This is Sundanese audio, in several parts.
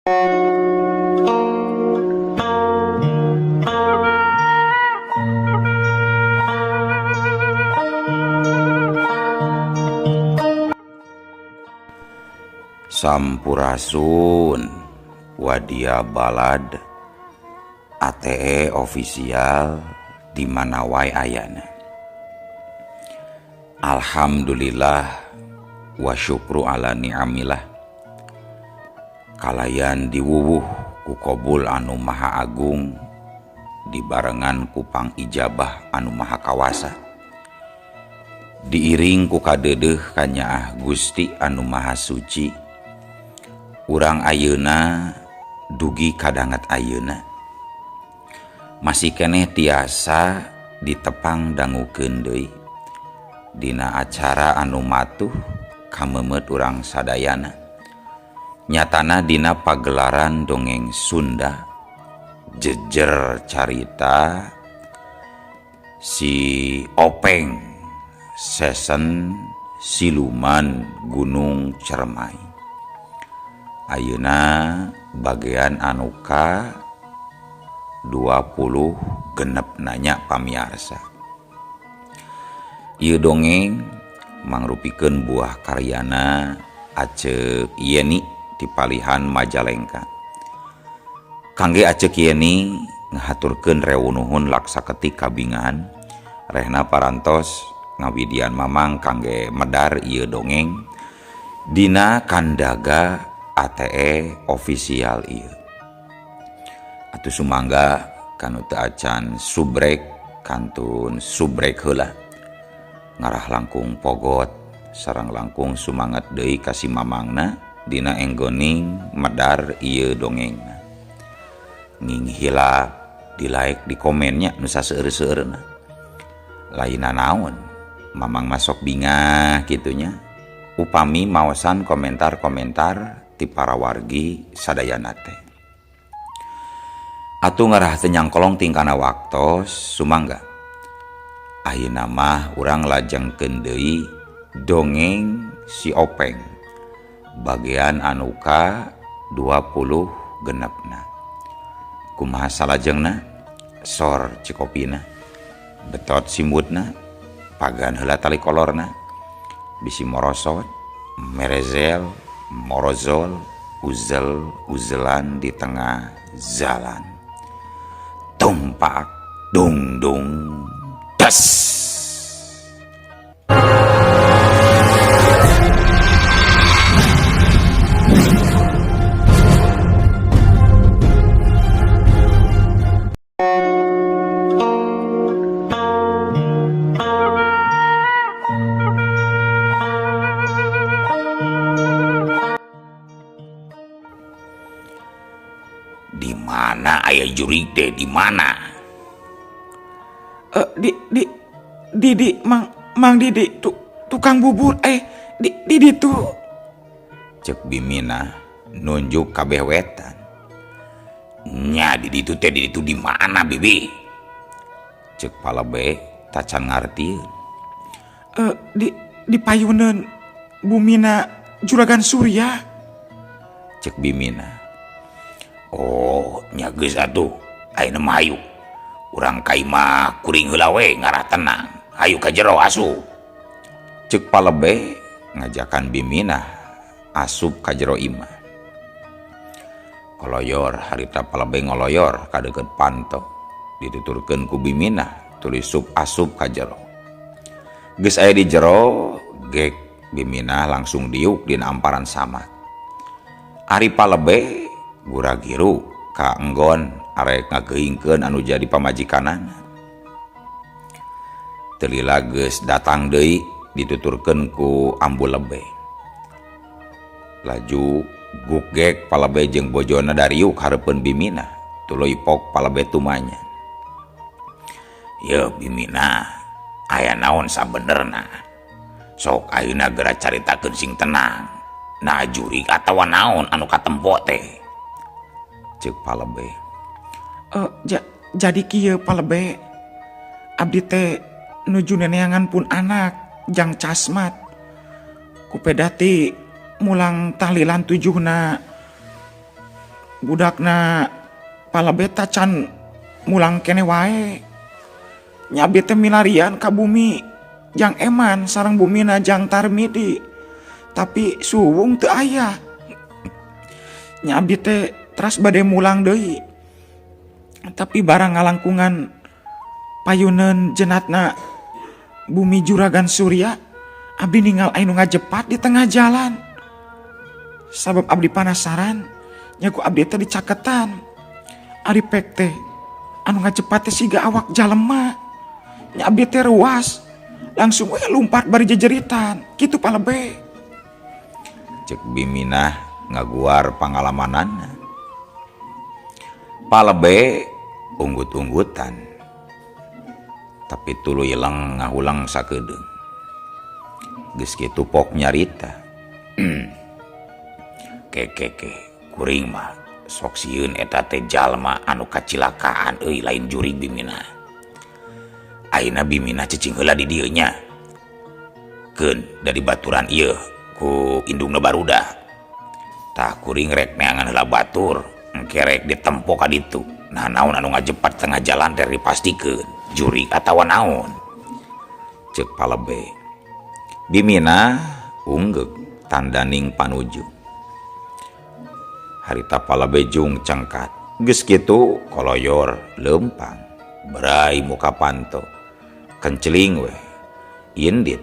Sampurasun Wadia Balad ATE official di mana wae ayana. Alhamdulillah wa syukru ala ni'amillah. Kalayan diwuwuh ku kobul anu maha agung dibarengan ku pangijabah anu maha kawasa. Diiring ku kadeudeuh kanyaah Gusti anu maha suci. Urang ayeuna dugi kadanget ayeuna masih keneh tiasa ditepang dangukeun deui dina acara anu matuh kameumeut urang sadayana nyatana dina pagelaran dongeng Sunda jejer carita si Openg sesen siluman Gunung Cermai. Ayeuna bagian anu ka 20 genep nanya pamiarsa. Ieu dongeng mangrupikeun buah karyana Acek Yeni ti palihan Majalengka. Kangge Acek Yeni ngahaturkeun rewu nuhun laksa ketik kabingahan rehna parantos ngawidian mamang kangge medar ieu dongeng dina kandaga ATE official ieu. Atuh sumangga kanu teu acan subrek kantun subrek heula. Ngarah langkung pogot sareng langkung sumanget deui ka si mamangna dina enggoning medar ieu dongengna. Nging hilap di like di komennya nu saseueur-seueurna. Lainna naon mamang masok bingah kitunya upami maosan komentar-komentar ti para wargi sadayana teh. Atuh ngarah teu nyangkolong tingkana waktos sumangga. Ayeuna mah urang lajengkeun deui dongeng si Openg bagian anu ka 20 genepna. Kumaha salajengna? Sor cikopina, betot simbutna, pagan heula tali kolorna, bisi morosot, merezel, morozol, uzel uzelan di tengah jalan. Tumpak dung dung des. Di mana aya jurig teh di mana? Di Mang Didi tukang bubur di ditu. Cek Bimina nunjuk kabeh wetan. Nya di ditu teh di ditu di mana bibi? Cek palebe tacan ngartieun. Di payuneun bumina Juragan Surya. Cek Bimina. Oh, nya geus atuh. Ayeuna mah hayu. Urang ka imah kuring heula we ngarah tenang. Hayu ka jero asup. Cek palebe ngajakan Bimina asup ka jero imah. Koloyor harita palebe ngoloyor ka deukeut panto. Dituturkeun ku Bimina tuluy sup asup ka jero. Geus aya di jero, gek Bimina langsung diuk dina amparan samat. Ari palebe gura-giru ka enggon arek ngageuingkeun anu jadi pamajikanana. Teu lila geus datang deui dituturkeun ku ambu lebe. Laju gugek palebe jeung bojona dariuk hareupeun Bimina, tuluy pok palebe tumanya. Yeuh Bimina, aya naon sabenerna? Sok ayeuna geura caritakeun sing tenang. Nah jurig atawa naon anu katempo teh? Cek palebe. Jadi kieu palebe. Abdi teh nuju neneangan pun anak jang casmat. Kupedati mulang tahlilan tujuhna Budakna palebe tacan mulang kene wae. Nya abdi teh milarian ka bumi Jang Eman sareng bumina Jang Tarmidi. Tapi suwung teu aya. Nya abdi teh teras bade mulang deui. Tapi barang ngalangkungan payuneun jenatna bumi Juragan Surya, abdi ningal anu ngajepat di tengah jalan. Sabab abdi panasaran, nya ku abdi teh dicaketan. Ari pek teh anu ngajepat teh siga awak jalema. Nya abdi teh ruas, langsung we lumpat bari jejeritan. Kitu palebe. Cek Biminah ngaguar pangalamanana. Palebe unggut-unggutan. Tapi tuluy leng ngahulang sakedeung. Geus kitu pok nyarita. Kekeke kuring mah sok sieun eta teh jalma anu kacilakaan euy lain jurig Biminah. Ayeuna Biminah cicing heula di dieu nya. Keun dari baturan ieu ku indungna baruda. Tah kuring rek neangan heula batur, engke rek ditempo ka ditu. Nah naon anu ngajepat tengah jalan teh dipastikeun, jurig atawa naon. Ceuk palebe. Biminah unggeuk tandaning panuju. Harita palebe jung cengkat. Geus kitu koloyor leumpang, berai muka panto. Kenceling weh, indit.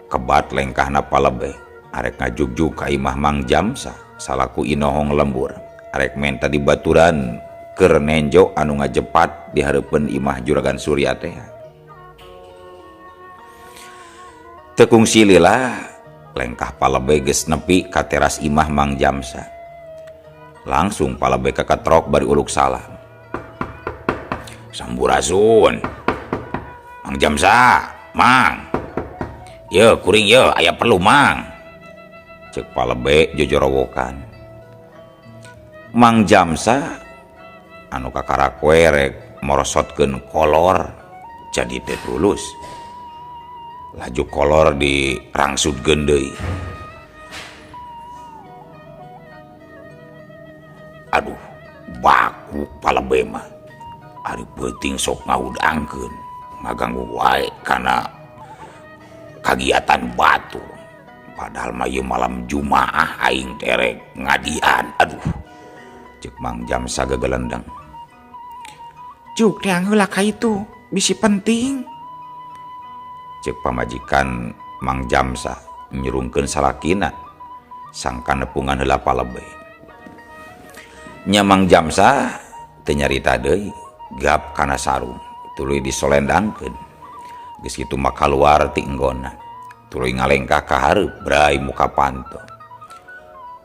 Kebat lengkahna palebe, arek ngajugjug ka imah Mang Jamsa salaku inohong lembur. Arek menta dibaturan keur nenjo anu ngajepat di hareupeun imah Juragan Surya teh. Teu kungsi lila lengkah palebe geus nepi ka teras imah Mang Jamsa. Langsung palebe kaketrok bari uluk salam. Sampurasun. Mang Jamsa, Mang. Ye kuring ye aya perlu Mang. Ceuk palebe jojorowokan. Mang Jamsa anu kakarak we rek morosotkeun kolor jadi teh tulus. Laju kolor dirangsutkeun deui. Aduh, baku palebe mah. Ari peuting sok ngahudangkeun, ngaganggu wae kana kagiatan batur. Padahal mah ieu malam Jumaah aing teh rek ngadian. Aduh. Ceuk Mang Jamsa gegelendeng. Juk teang heula ka itu, bisi penting. Ceuk pamajikan Mang Jamsa nyurungkeun salakina sangka nepungan heula palebe. Nya Mang Jamsa teu nyarita deui, gap kana sarung tuluy disolendangkeun. Geus kitu mah kaluar ti enggonna, tuluy ngalengkah ka hareup brai muka panto.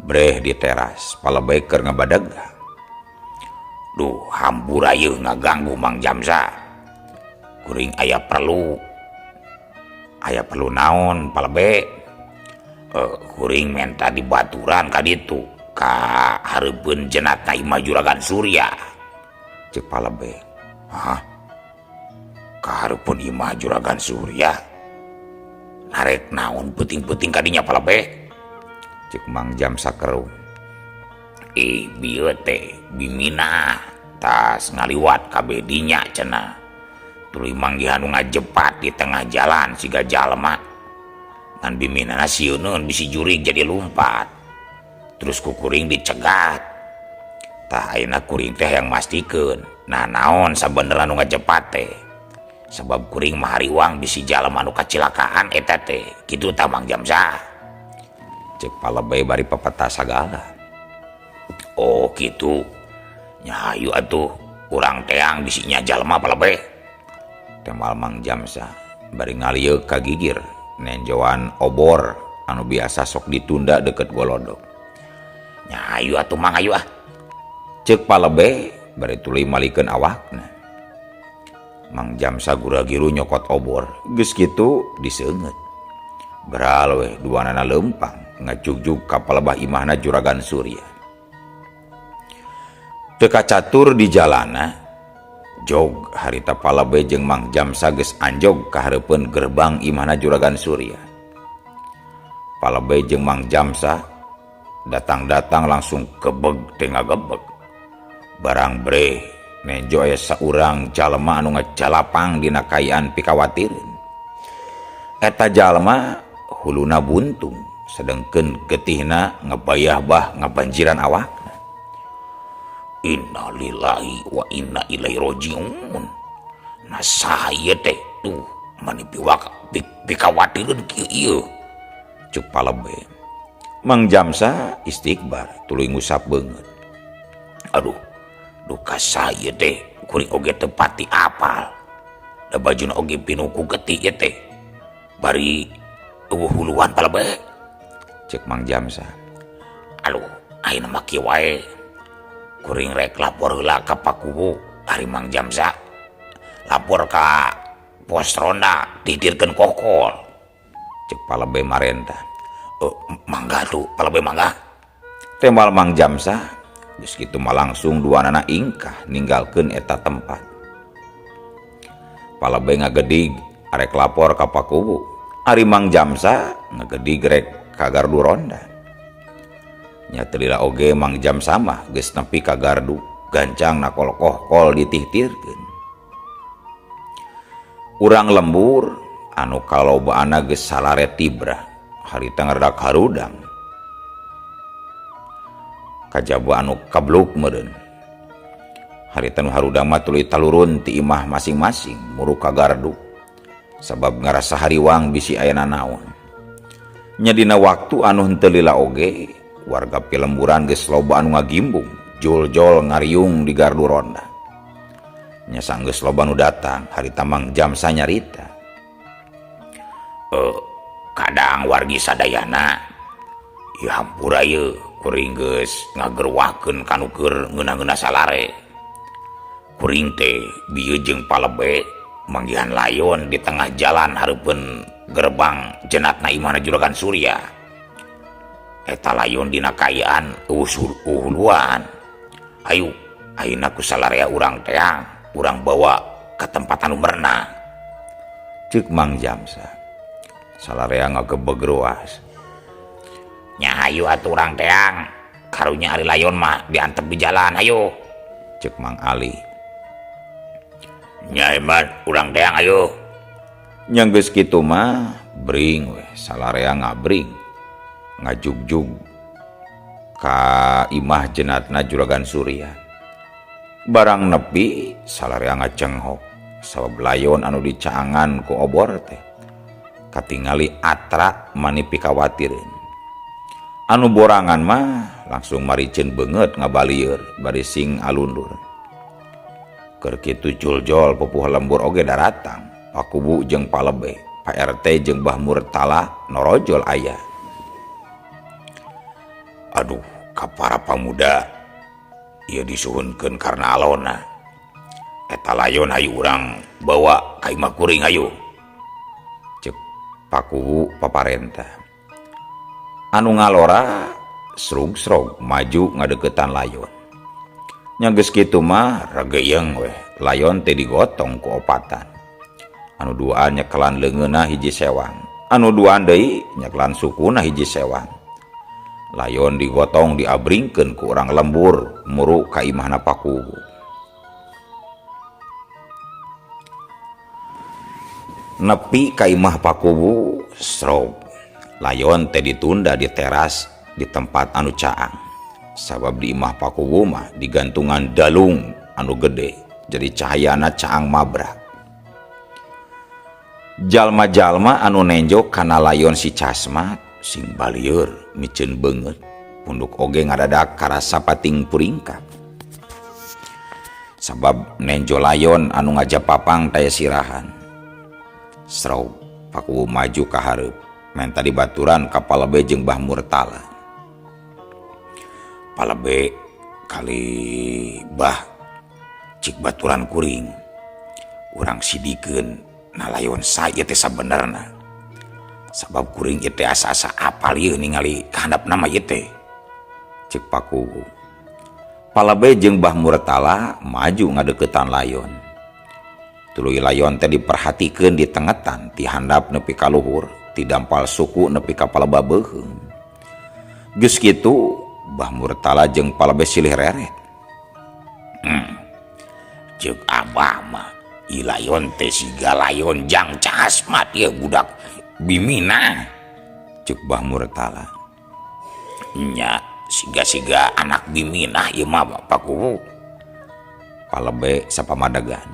Breh di teras palebe keur ngabadegah. Duh, hampura ieu ngaganggu Mang Jamsa. Kuring aya perlu. Aya perlu naon palebe? Kuring menta dibaturan ka ditu ka hareupeun jenatna imah Juragan Surya. Ceuk palebe. Hah? Ka hareupeun imah Juragan Surya? Narek naon peuting-peuting ka dinya palebe? Ceuk Mang Jamsa keruh. Ih, bieu teh Biminah tas ngaliwat kabeh dinya cenah. Tuluy manggihan nu ngajepat di tengah jalan siga jalma. Ngan Biminahna sieuneun bisi jurig jadi lumpat. Terus ku kuring dicegat. Tah ayeuna kuring teh hayang mastikeun. Nah naon sabenerna nu ngajepat teh? Sabab kuring mah hariwang bisi jalma nu kacilakaan eta teh. Kitu tah Mang Jamsa. Ceuk palebe bari pepeta sagala. Oh kitu. Nya hayu atuh urang teang bisi nya jalma palebe. Temal Mang Jamsa bari ngalieuk ka gigir nenjoan obor anu biasa sok ditunda deket golodok. Nya hayu atuh Mang hayu ah. Ceuk palebe bari tuluy malikeun awakna. Mang Jamsa gura-giru nyokot obor, geus kitu diseungeut. Beral weh duanana leumpang ngajugjug ka palebah imahna Juragan Surya. Teu kacatur di jalana, jog harita palebe jeung Mang Jamsa geus anjog ka hareupeun gerbang imahna Juragan Surya. Palebe jeung Mang Jamsa Datang-datang langsung kebeg teh ngagebeg. Barang breh nenjo aya saurang jalma anu ngajalapang dina kaayaan pikawatireun. Eta jalma huluna buntung sedengkeun getihna ngebayah bah ngabanjiran awakna. Innalillahi wa inna ilaihi rajiun. Nah saha ieu teh tuh mani pikawatireun kieu ieu. Cuk palebe. Mang Jamsa istighbar tuluy ngusap beungeut. Aduh, duka saha ieu teh kuring oge teu pati apal. Da bajuna oge pinuh ku getih ieu teh. Bari eueuh huluan palebe. Cek Mang Jamsa. Aduh, ayeuna mah kieu wae. Kuring rek lapor heula ka Pakuwu ari Mang Jamsa. Lapor ka pos ronda didirkeun kokol. Cek palebe marentah. Mangga tuh palebe mangga. Tembal Mang Jamsa geus kitu mah langsung duanana ingkah ninggalkeun eta tempat. Palebe ngagedig arek lapor ka Pakuwu. Ari Mang Jamsa ngagedig rek ka gardu ronda. Nya teu lila oge Mang Jamsa mah geus nepi ka gardu, gancang nakol-kohkol ditihtirkeun. Urang lembur anu kalobaana geus salare tibra, harita ngaredak harudang. Kajaba anu kabluk meureun. Harita nu harudang mah tuluy talurun ti imah masing-masing muruk ka gardu. Sabab ngarasa hariwang bisi aya nanaon. Nya dina waktu anu henteu lila oge, warga pilemburan geus loba anu ngagimbung, jol-jol ngariung di gardu ronda. Nya sanggeus loba nu datang, harita Mang Jamsa nyarita. Kadang wargi sadayana, ieu hampura ieu kuring geus ngagerwahkeun kanu keur ngeunah-ngeunah salare. Kuring teh bieu jeung palebe manggihan layon di tengah jalan hareupeun gerbang jenatna imahna Juragan Surya. Eta layon dina kaayaan eueuh huluan. Ayu, ayeuna ku salarea urang teang, urang bawa ka tempat anu merenah. Ceuk Mang Jamsa. Salarea ngagebeg ruas. Nya hayu atuh urang teang, karunya ari layon mah diantep di jalan hayu. Ceuk Mang Ali. Nya eman urang teang ayo. Nya geus kitu mah bring weh salarea ngabring. Ngajugjug ka imah jenatna Juragan Surya. Barang nepi salarea ngacenghok sabab layon anu dicaangan ku obor teh katingali atra mani pikawatireun. Anu borangan mah langsung mariceun beungeut ngabalieur bari sing alundur. Keur kitu juljol pupuh lembur oge daratang, Pakubu jeung Palebe, Pak RT jeung Bah Murtala norojol aya. Aduh, ka para pamuda ieu disuhunkeun karena alona. Eta layon hayu urang bawa ka imah kuring hayu. Ceuk Pakuwu paparentah. Anu ngalora srug-srog maju ngadeukeutan layon. Nya geus kitu mah regeyeng weh, layon teh digotong ku opatan. Anu duaan nyekelan leungeunna hiji sewang, anu duaan deui nyekelan sukuna hiji sewang. Layon digotong diabringkeun ku urang lembur muru ka imahna Pakuwu. Nepi ka imah Pakuwu srog. Layon teh ditunda di teras di tempat anu caang. Sabab di imah Pakuwu mah digantungan dalung anu gede, jadi cahayana caang mabrak. Jalma-jalma anu nenjo kana layon si Casmat sing balieur miceun beungeut, punduk oge ngadadak karasa pating puringkak. Sabab nenjo layon anu ngajapapang taya sirahan. Srog Pakuwu maju ka hareup, menta dibaturan ka Palebe jeung Bah Murtala. Palebe kali Bah cik baturan kuring, urang sidikeun na layon sae teh sabenerna. Sabab kuring ieu teh asa-asa apal ieu ningali kahandap nama ieu teh. Cek Pakuwu. Palebe jeung Bah Murtala maju ngadeuketan layon. Tuluy layon teh diperhatikeun di tengetan ti handap nepi ka luhur, ti dampal suku nepi ka palebah beuheung. Geus kitu Bah Murtala jeung Palebe silih reret. Ceuk Abah mah ieu layon teh siga layon jang Casmat ieu budak Bimina. Ceuk Bah Murtala. Nya siga-siga anak Biminah ieu mah Pak Kuwu. Palebe sapamadagan.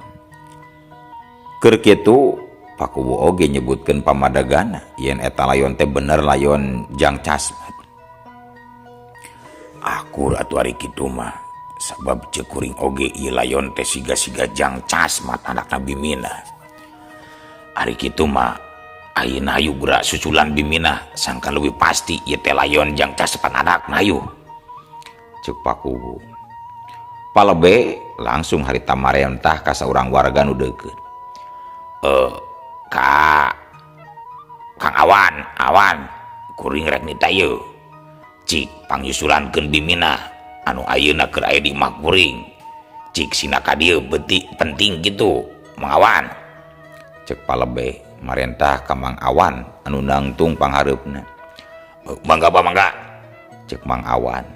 Keur kitu Pak Kuwu oge nyebutkeun pamadagana yen eta layon teh bener layon jang Casmat. Akur atuh ari kitu mah sabab ceuk kuring oge ieu layon teh siga-siga jang Casmat anakna Bimina. Ari kitu mah ayeuna hayu geura susulan Bimina sangkan leuwih pasti ieu teh layon jang Casmat anakna hayu. Ceuk Pak Kuwu. Palebe langsung harita marentah ka saurang warga nu deukeut. Ka Kang Awan, Awan, kuring rek nita ieu. Cik pangyusulankeun Bimina anu ayeuna keur aya di imah kuring. Cik sina ka dieu beuti penting kitu, Mang Awan. Ceuk Palebe marentah ka Mang Awan anu nangtung panghareupna. Mangga Bah, mangga. Ceuk Mang Awan.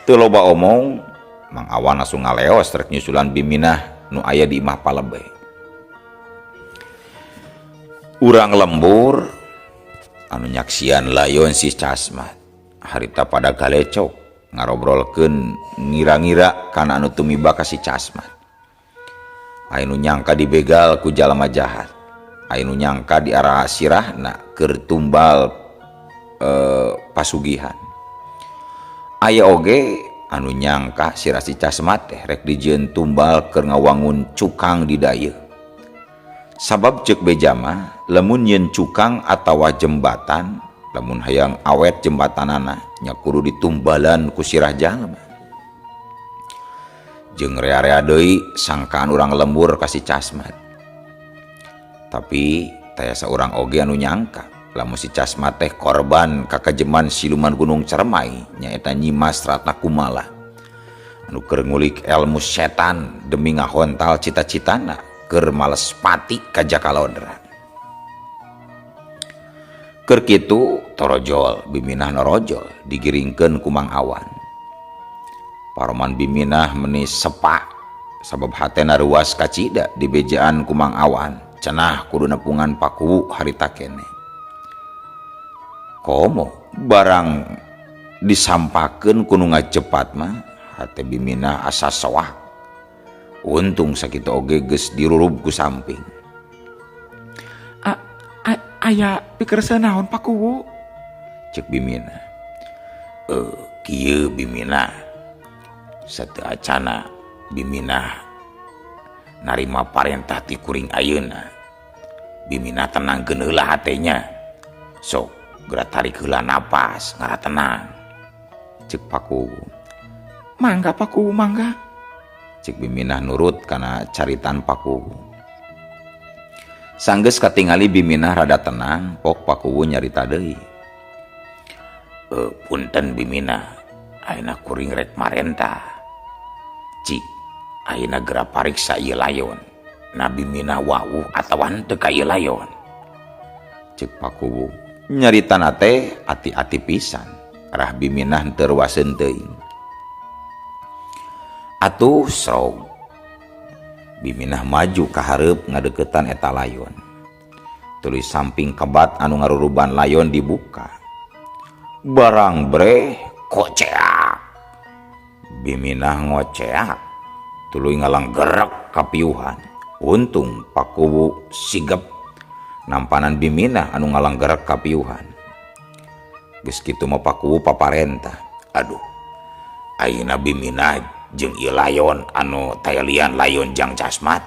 Teu loba omong, Mang Awan langsung ngaleos rek nyusulan Biminah nu aya di imah Palebe. Urang lembur anu nyaksian layon si Casmat harita pada galecok ngarobrolkeun ngira-ngira kana anu tumiba ka si Casmat. Aya nu nyangka dibegal ku jalma jahat, aya nu nyangka diarah sirahna keur tumbal pasugihan. Aya oge anu nyangka sirah si Casmat teh rek dijieun tumbal keur ngawangun cukang di dayeuh. Sabab ceuk beja mah lamun nyieun cukang atawa jembatan, lamun hayang awet jembatanana nya kudu ditumbalan ku sirah jalma. Jeung rea-rea deui sangkaan urang lembur ka si Casmat. Tapi taya saurang oge anu nyangka lamun si Casmat teh korban kakajeman siluman Gunung Cermai nyaeta Nyimas Ratna Kumala anu keur ngulik elmu setan demi ngahontal cita-citana keur males pati ka Jakalodra. Keur kitu torojol Biminah norojol digiringkeun ku Mang Awan. Paroman Biminah meni sepak sabab hatena ruas kacida dibejaan ku Mang Awan cenah kudu nepungan Pakuwu harita keneh. Komo barang disampakeun ku nu ngajepat mah hate Biminah asa soak. Untung sakitu oge geus dirurub ku samping. Aya pikerseh naon Pak Kuwu? Ceuk Bimina. Kieu Bimina. Sateuacana Bimina narima parentah ti kuring ayeuna. Bimina tenangkeun heula hatenya. Sok geura tarik heula napas ngara tenang. Ceuk Pak Kuwu. Mangga Pak Kuwu, mangga. Ceuk Biminah nurut kana caritan Pak Kuwu. Sanggeus katingali Biminah rada tenang, pok Pak Kuwu nyarita deui. Punten Biminah, ayeuna kuring rek marentah. Cik, ayeuna geura pariksa ieu layon. Na Biminah wawuh atawa henteu ka ieu layon. Ceuk Pak Kuwu. Nyaritana teh ati-ati pisan, rah Biminah henteu ruaseun teuing. Atuh srog. Biminah maju ka hareup ngadeukeutan eta layon. Tuluy samping kebat anu ngaruruban layon dibuka. Barang breh koceak. Biminah ngoceak. Tuluy ngalanggerek kapiuhan. Untung Pak Kuwu sigep nampanan Biminah anu ngalanggerek kapiuhan. Geus kitu mah Pak Kuwu paparentah. Aduh, ayeuna Biminah jeung ieu layon anu tayalian layon jang Casmat.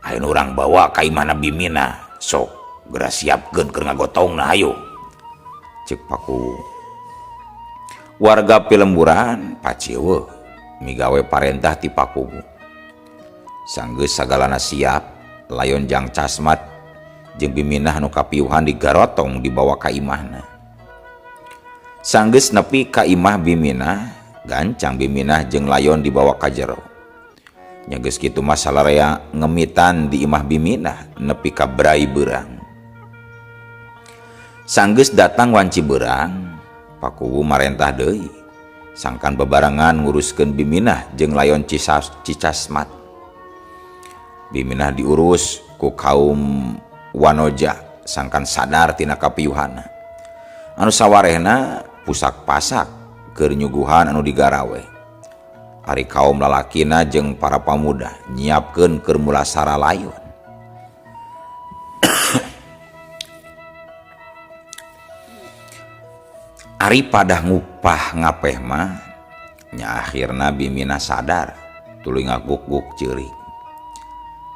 Ayeuna urang bawa ka imahna Biminah. Sok geura siapkeun keur ngagotongna hayu. Ceuk Pak Kuwu. Warga pilemburan paciweuh migawe parentah ti Pak Kuwu. Sanggeus sagalana siap, layon jang Casmat jeung Biminah nu kapiuhan digarotong dibawa ka imahna. Sanggeus nepi ka imah Biminah, gancang Biminah jeung layon dibawa ka jero. Nya geus kitu mah salarea ngemitan di imah Biminah nepi ka brai beurang. Sanggeus datang wanci beurang, Pak Kuwu marentah deui. Sangkan bebarengan nguruskeun Biminah jeung layon Cicasmat. Biminah diurus ku kaum Wanoja sangkan sadar tina kapiuhana. Anu sawarehna pusak-pasak keur nyuguhan anu digarawe. Ari kaum lalakina jeung para pamuda nyiapkeun keur mulasara layon. Ari padah ngupah ngapeh mah nya akhirna Biminah sadar tuluy ngaguk-guk ceurik.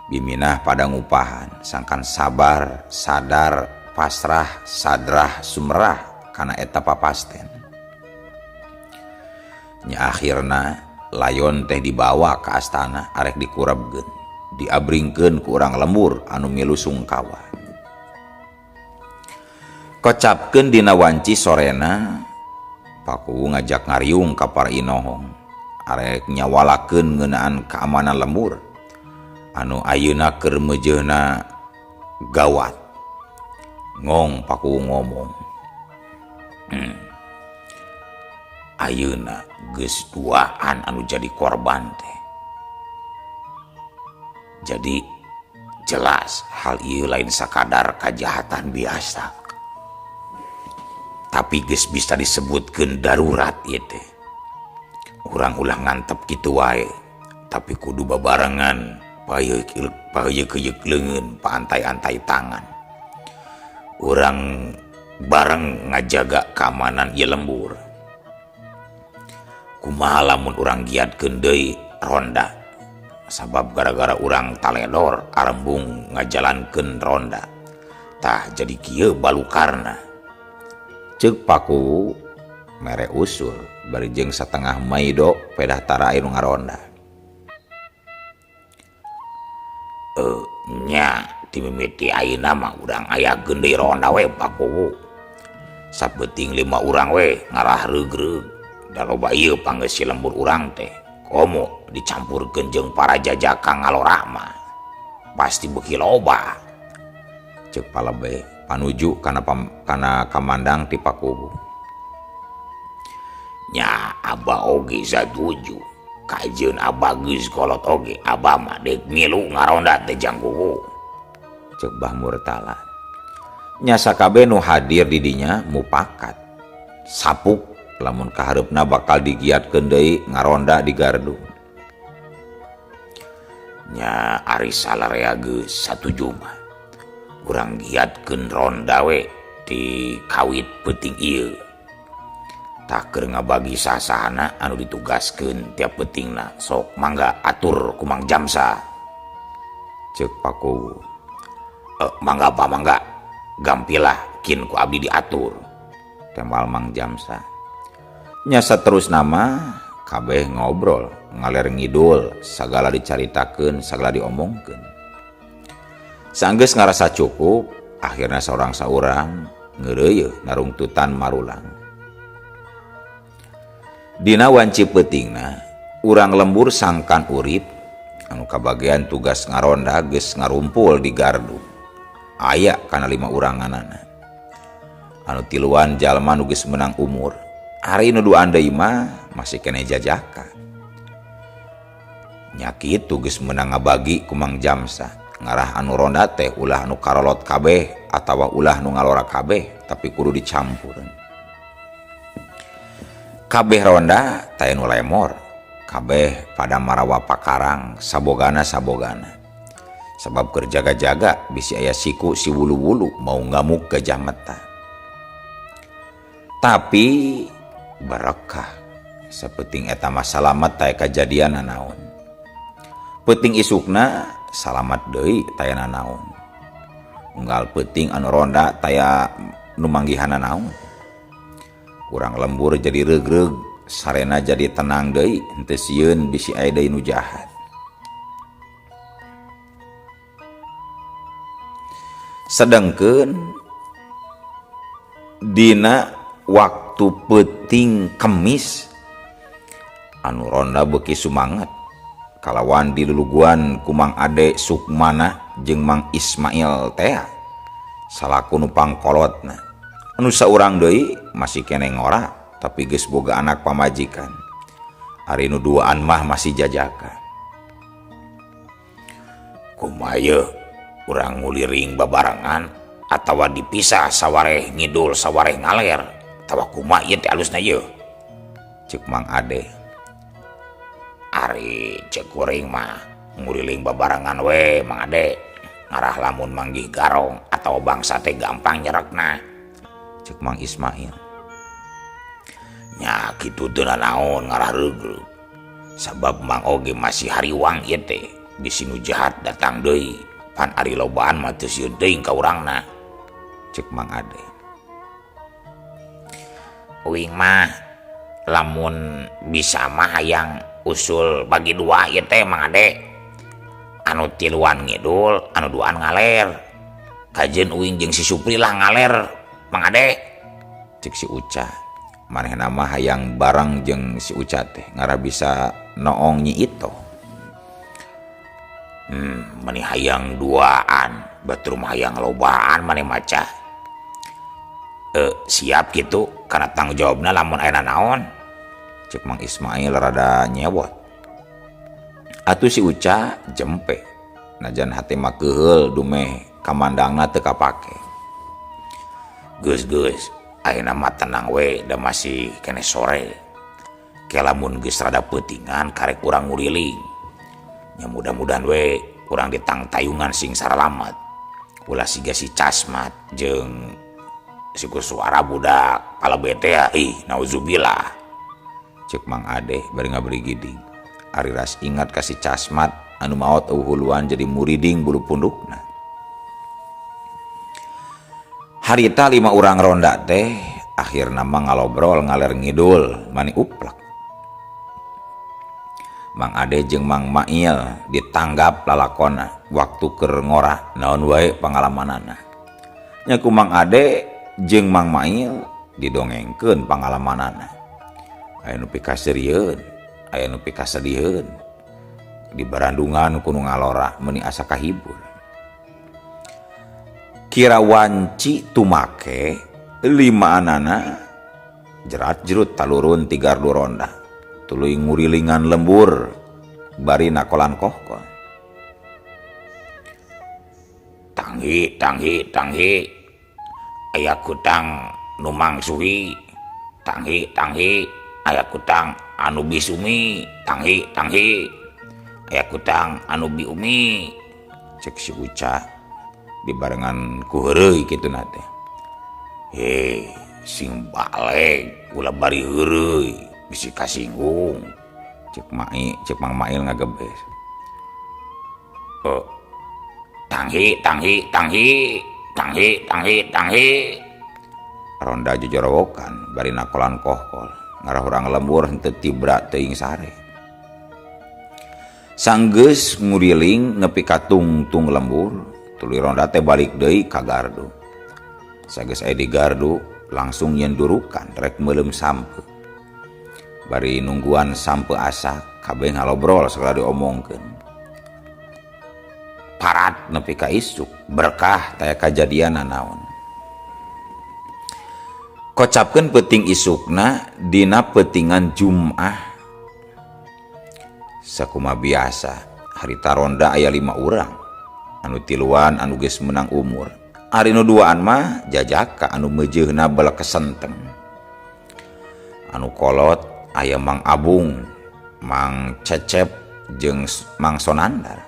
Biminah pada ngupahan sangkan sabar, sadar, pasrah, sadrah, sumerah kana eta papasten. Nya akhirna layon teh dibawa ka astana arek dikurebkeun, diabringkeun ku urang lembur anu milu sungkawa. Kocapkeun dina wanci sorena Pakuwu ngajak ngariung ka para inohong arek nyawalakeun ngeunaan keamanan lembur anu ayeuna keur meujeuna gawat. Ngong Pakuwu ngomong, ayeuna geus duaan anu jadi korban teh. Jadi jelas hal ieu lain sakadar kajahatan biasa, tapi geus bisa disebutkeun darurat ieu teh. Urang ulah ngantep kitu wae, tapi kudu babarengan payeuk-payeuk leungeun, paantai-antai tangan. Urang bareng ngajaga keamanan ieu lembur. Kumaha lamun urang giatkeun deui ronda, sabab gara-gara urang taledor arembung ngajalankeun ronda. Tah jadi kieu balukarna. Ceuk Pakuwu mere usul bari jeung satengah maido pedah tara anu ngaronda. Nya dimimiti ayeuna mah urang ayakeun deui ronda we Pakuwu. Sapeuting 5 urang we ngarah reug-reug. Da loba ieu panggeus si lembur urang teh komo dicampurkeun jeung para jajaka ngalora mah pasti beuki loba. Ceuk Palebe panuju kana kamandang ti Pakuwu. Nya abah oge satuju. Kajeun abah geus kolot oge abah mah deuk milu ngaronda teh jang kuwu. Ceuk Bah Murtala. Nya sakabeh nu hadir di dinya mupakat sapuk lamun kahareupna bakal digiatkeun deui ngaronda di gardu. Nya ari salarea geus satuju mah urang giatkeun ronda we ti kawit peuting ieu. Tah keur ngabagi sasahana anu ditugaskeun tiap peutingna sok mangga atur ku Mang Jamsa. Ceuk Pakuwu. Mangga apa mangga gampilah kin ku abdi diatur. Tembal Mang Jamsa. Nya saterusna mah kabeh ngobrol ngaler ngidul sagala dicaritakeun sagala diomongkeun. Sanggeus ngarasa cukup akhirna saurang saurang ngeureuyeuh narungtutan marulang. Dina wanci peutingna urang lembur sangkan urip anu kabagean tugas ngaronda geus ngarumpul di gardu. Aya kana 5 uranganana. Anu tiluan jalma nu geus meunang umur. Ari nu duaan deui mah masih keneh jajaka. Nya kitu geus meunang ngabagi ku Mang Jamsa. Ngarah anu ronda teh ulah anu karolot kabeh atawa ulah nu ngalora kabeh tapi kudu dicampureun. Kabeh ronda teh nu lemor, kabeh pada marawa pakarang sabogana-sabogana. Sabab keur jaga-jaga bisi aya siku si wulu-wulu mau ngamuk gajah meta. Tapi barakah sapeting eta mah salamet teh kajadian naon. Peuting isukna salamat deui taya nanaon. Unggal peuting anu ronda taya nu manggihanna naon. Urang lembur jadi reug-reug, sarena jadi tenang deui, henteu sieun bisi aya deui nu jahat. Sedengkeun dina waktu peuting Kemis anu ronda beuki sumanget kalawan diluluguan ku Mang Ade Sukmana jeung Mang Ismail tea salaku nu pangkolotna. Anu saurang deui masih keneh ngora tapi geus boga anak pamajikan. Ari nu duaan mah masih jajaka. Kumaha yeuh urang nguliring babarengan atawa dipisah sawareh ngidul sawareh ngaler atawa kumaha ieu teh alusna yeuh? Cek Mang Ade. Ari cek kuring mah nguriling babarengan we Mang Ade, ngarah lamun manggih garong atawa bangsa teh gampang nyerekna. Cek Mang Ismail. Nya kitu teu nanaon ngarah reugreug. Sabab Mang oge masih hariwang ieu teh, bisi nu jahat datang deui, pan ari lobaan mah teu sieun teuing ka urangna. Cek Mang Ade. Uing mah lamun bisa mah hayang usul bagi dua ieu teh Mang Ade. Anu tiluan ngidul, anu duaan ngaler. Kajeun uing jeung si Supri lah ngaler Mang Ade. Cek si Uca. Manehna mah hayang bareng jeung si Uca teh ngarah bisa noong Nyi Itoh. Meni hayang duaan, batur mah hayang lobaan maneh maca. Siap gitu karena tanggung jawabna lamun aya naon. Cek Mang Ismail rada nyewot. Atuh si Uca jempe. Najan hate mah keuheul dumeh kamandangna teu kapake. Geus-geus, ayeuna mah tenang we da masih keneh sore. Ke lamun geus rada peutingan karek urang nguriling. Nya mudah-mudahan we urang ditangtayungan sing saralamat. Ulah siga si Casmat jeung si suara budak palebet teh ih nauzubillah. Cek Mang Ade bari ngaberi giding. Ari ras ingat ka si Casmat anu maot euhuluan jadi muriding bulu pundukna. Harita 5 urang ronda teh akhirna mah ngalobrol ngaler ngidul mani uplak. Mang Ade jeung Mang Mail ditanggap lalakona waktu keur ngora naon wae pangalamanana. Nya ku Mang Ade jeung Mang Mail didongengkeun pangalamanana. Aya nu pikaseurieun, aya nu pikasedieun. Di barandungan ku nu ngalora meuni asa kahibur. Kira wanci tumake limaanana jerat jerut talurun ti gardu ronda. Tuluy ngurilingan lembur bari nakolan kohkol. Tanghi tanghi tanghi aya kutang nu mangsuhi, tanghi tanghi aya kutang anu bisumi, tanghi tanghi aya kutang anu biumi. Cek si Uca dibarengan ku heureuy kituna teh. Heh, sing baleg ulah bari heureuy bisi kasinggung. Cek Mai, cek Mang Mail ngagebes. Oh, tanghi tanghi tanghi tanghi tanghi tanghi. Ronda jojorowokan bari nakolan kohkol ngarah urang lembur henteu tibra teuing sare. Sanggeus nguriling nepi ka tungtung lembur, tuluy ronda teh balik deui ka gardu. Sageus aya di gardu langsung nyendurukan rek meuleum sampe. Bari nungguan sampe asak kabeh ngalobrol segala diomongkeun. Parat nepi ka isuk berkah taya kajadian naon. Kocapkeun peuting isukna dina peutingan Jumaah. Sakumaha biasa harita ronda aya 5 urang. Anu tiluan anu geus meunang umur. Ari nu duaan mah jajaka anu meujeuhna belek kesenteng. Anu kolot aya Mang Abung, Mang Cecep jeung Mang Sonandar.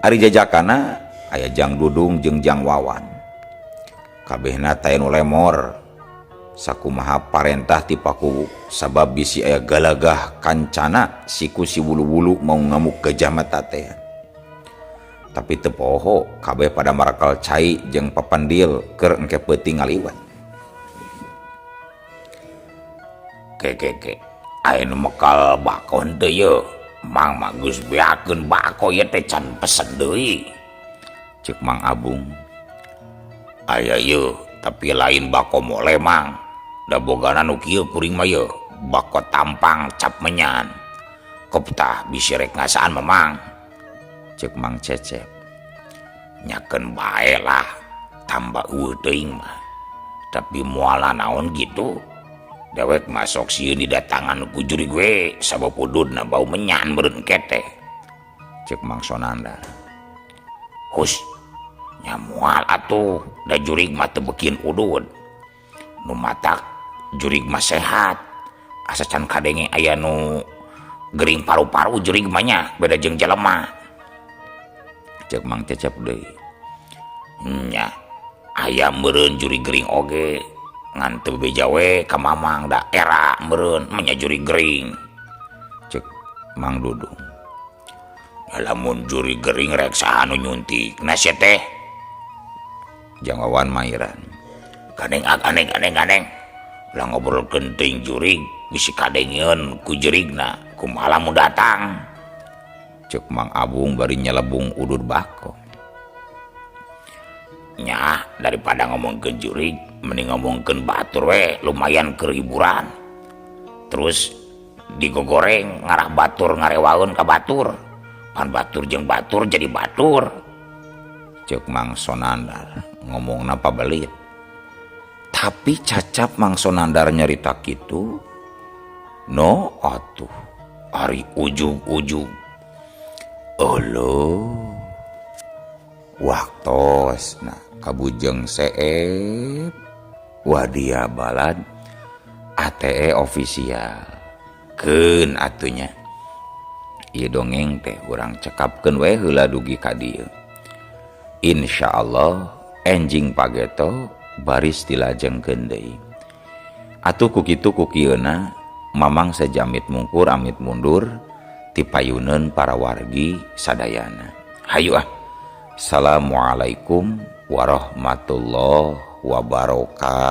Ari jajakana aya Jang Dudung jeung Jang Wawan. Kabehna teh nu lemor. Sakumaha parentah ti pakuwu sabab bisi aya galagah kancana siku si wulu-wulu mau ngamuk gajah mata teh. Tapi teu poho kabeh pada marakal cai jeung papandil keur engke peuting ngaliwat. Ke ke ke aya nu mekal bako henteu yeuh. Mang mah geus beakeun bako ieu teh can pesen deui. Cek Mang Abung. Aya yeuh tapi lain bako mole Mang. Da bogana nu kieu kuring mah yeuh bako tampang cap menyan. Keptah bisi rek ngasaan Mamang. Cek Mang Cecep. Nyakeun bae lah tambah eueuh teuing mah. Tapi moal naon gitu. Dewek mah sok sieun didatangan ku jurig we sabab ududna bau menyan meureun kete. Cek Mang Sonandar. Hus, nya moal atuh da jurig mah teu beukieun udud. Nu matak jurig mah sehat. Asa can kadenge aya nu gering paru-paru jurig mah nya beda jeung jelema. Cek Mang Cecep deui. Nya aya meureun jurig gering oge ngan teu bebeja we ka Mamang da era meureun mah nya jurig gering. Cek Mang Dudung. Lamun jurig gering rek saha nu nyuntik na sia teh? Jang Wawan mairan. Ganeng ganeng ganeng ganeng. Ulah ngobrolkeun teuing jurig bisi kadengeun ku jurigna kumaha lamun datang. Cek Mang Abung bari nyelebung udud bako. Nya daripada ngomongkeun jurig mending ngomongkeun batur we lumayan keur hiburan. Terus digogoreng ngarah batur ngarewaeun ka batur. Pan batur jeung batur jadi batur. Cek Mang Sonandar ngomongna pabelit. Tapi cacap Mang Sonandar nyarita kitu no atuh ari ujug-ujug. Euleuh waktosna kabujeng seep wadia balad ATE official keun atunya. Ieu dongeng teh urang cekapkeun we heula dugi ka dieu. Insyaallah enjing pageto baris dilajengkeun deui. Atuh ku kitu ku kieuna Mamang sejamit mungkur amit mundur tipayuneun para wargi sadayana. Hayu ah. Assalamualaikum warahmatullahi wabarakatuh.